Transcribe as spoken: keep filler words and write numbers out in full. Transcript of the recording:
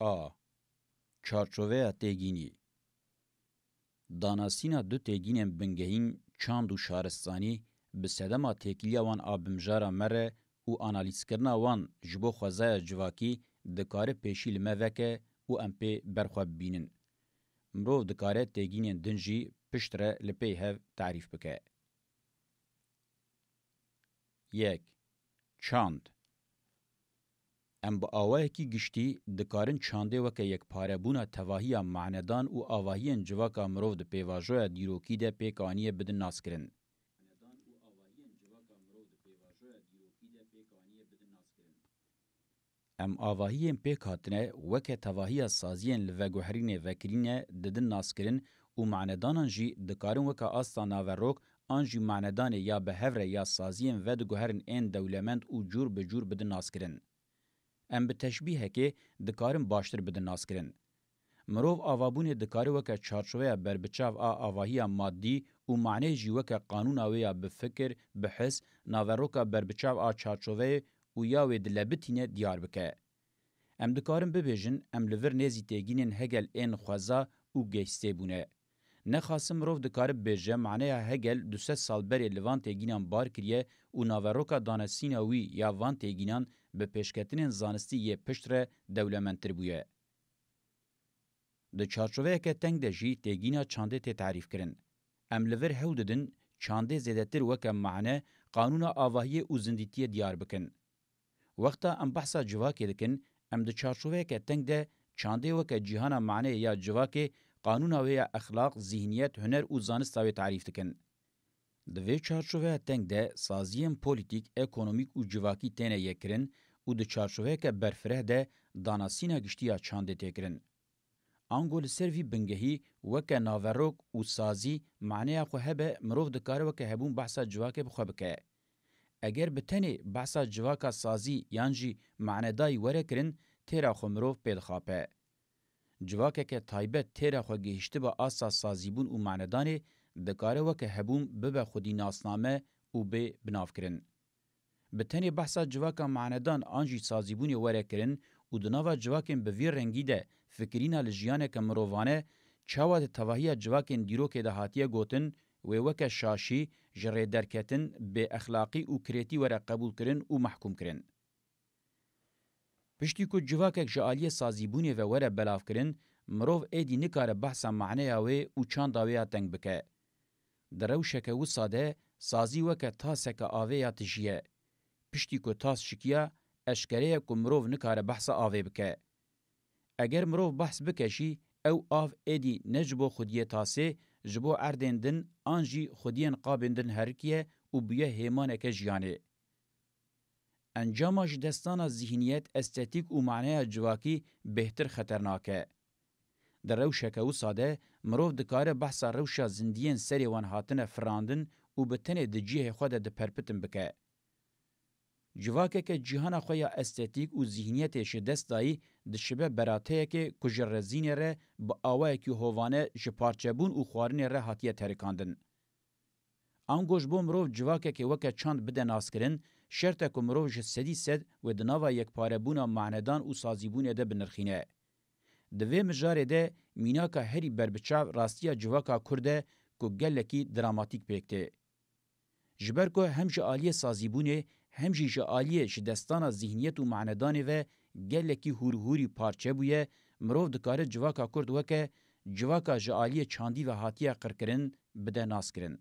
A. Çarçoveya têgînî. Danasîna du têgînên bingehîn çand û şaristanî bi sedema têkiliya wan a bimjara me re û analîzkirina wan ji bo xwezaya civakî dikare pêşî li me veke û em pê ber xwe bibînin. Mirov dikare têgînên din jî piştre li pey hev tarîf bike. Yek. Çand. Em bi awayekî giştî dikarin çandê weke yekparebûna tevahiya manedan û avahiyên civaka mirov di pêvajoya dîrokî de pêk aniye bidin naskirin. Em avahiyên pêk hatine weke tevahiya saziyên li veguherînê vekirîne didin naskirin û manedanan jî dikarin weke asta naverok an jî manedanê ya bi hev re ya saziyên vediguherin ên dewlemend û cûr bi cûr bidin naskirin. Em bi teşbîhekê dikarin baştir bidin naskirin. Mirov avabûnê dikare weke çarçoveya berbiçav a avahiya madî û maneyê jî weke qanûna wê ya bi fikir, bi his, naveroka berbiçav a çarçoveyê û ya wê dilebitîne diyar bike. Em dikarin bibêjin, em li vir nêzî têgînên Hegel ên xweza û geştê bûne. Nexasim mirov dikare bibêje, maneya Hegel du sed sal berê li van têgînan bar kiriye û naveroka danesîna wî ya van têgînan bi pêşketinên zanistî yê piştre dewlemendtir bûye. Di çarçoveyeke teng de jî têgîna çandê tê tarîfkirin. Em li vir hewl didin çandê zêdetir weke mane, qanûna avahiyê û zindîtiyê diyar bikin. Wexta em behsa civakê dikin, em di çarçoveyeke teng de çandê weke cîhana maneyê ya civakê, qanûna wê ya exlaq, zîhniyet, huner û zanista wê tarîf dikin. Di vê çarçoveya teng de saziyên polîtîk, ekonomîk û civakî têne yekkirin û di çarçoveyeke berfireh de danasîna giştî ya çandê tê kirin. Ango li ser vî bingehî weke naverok û sazî maneya xwe hebe, mirov dikare weke hebûn behsa civakê bi xwe bike. Eger bi tenê behsa civaka sazî yan jî manedayî were kirin, têra xwe mirov pê dixape. Civakeke taybet têra xwe gihiştibe asta sazîbûn û manedanê, dikare weke hebûn bibe xwedî nasname û bê binavkirin. Bi tenê behsa civaka manedan an jî sazîbûnê were kirin û di nava civakên bi vî rengî de fikirîna li jiyaneke mirovane çawa di tevahiya civakên dîrokê de hatiye gotin, wê weke şaşî, ji rê derketin, bêexlaqî û kirêtî were qebûlkirin û mehkûmkirin. Piştî ku civakek ji aliyê sazîbûnê ve were belavkirin, mirov êdî nikare behsa maneya wê û çanda wê ya teng bike. Di rewşeke wisa de sazî weke taseke avê ya tijî ye. Piştî ku tas şikiya, eşkere ye ku mirov nikare behsa avê bike. Eger mirov behs bike jî, ew av êdî ne ji bo xwediyê tasê, ji bo erdên din an jî xwediyên qabên din herikiye û bûye hêmaneke jiyanê. Encama ji destana zîhniyet, estetîk û maneya civakî bêhtir xeternak e. Di rewşeke wisa de mirov dikare behsa rewşa zindiyên serê wan hatine firandin û bi tenê di cihê xwe de diperpitin bike. Civakeke cîhana xwe ya estetîk û zîhniyetê ji dest dayî dişibe berateyekê ku ji rezînê re bi awayekî hovane ji parçebûn û xwarinê re hatiye terikandin. Ango ji bo mirov civakekê weke çand bide naskirin, şert e ku mirov ji sedî sed wê di nava yekparebûna manedan û sazîbûnê de binirxîne. Di vê mijarê de mînaka herî berbiçav rastiya civaka Kurd e ku gelekî dramatîk pêk tê. Ji ber ku hem ji aliyê sazîbûnê hem jî ji aliyê ji destana zîhniyet û manedanê ve gelekî hûrhûrî parçe bûye, mirov dikare civaka Kurd weke civaka ji aliyê çandî ve hatiye qirkirin bide naskirin.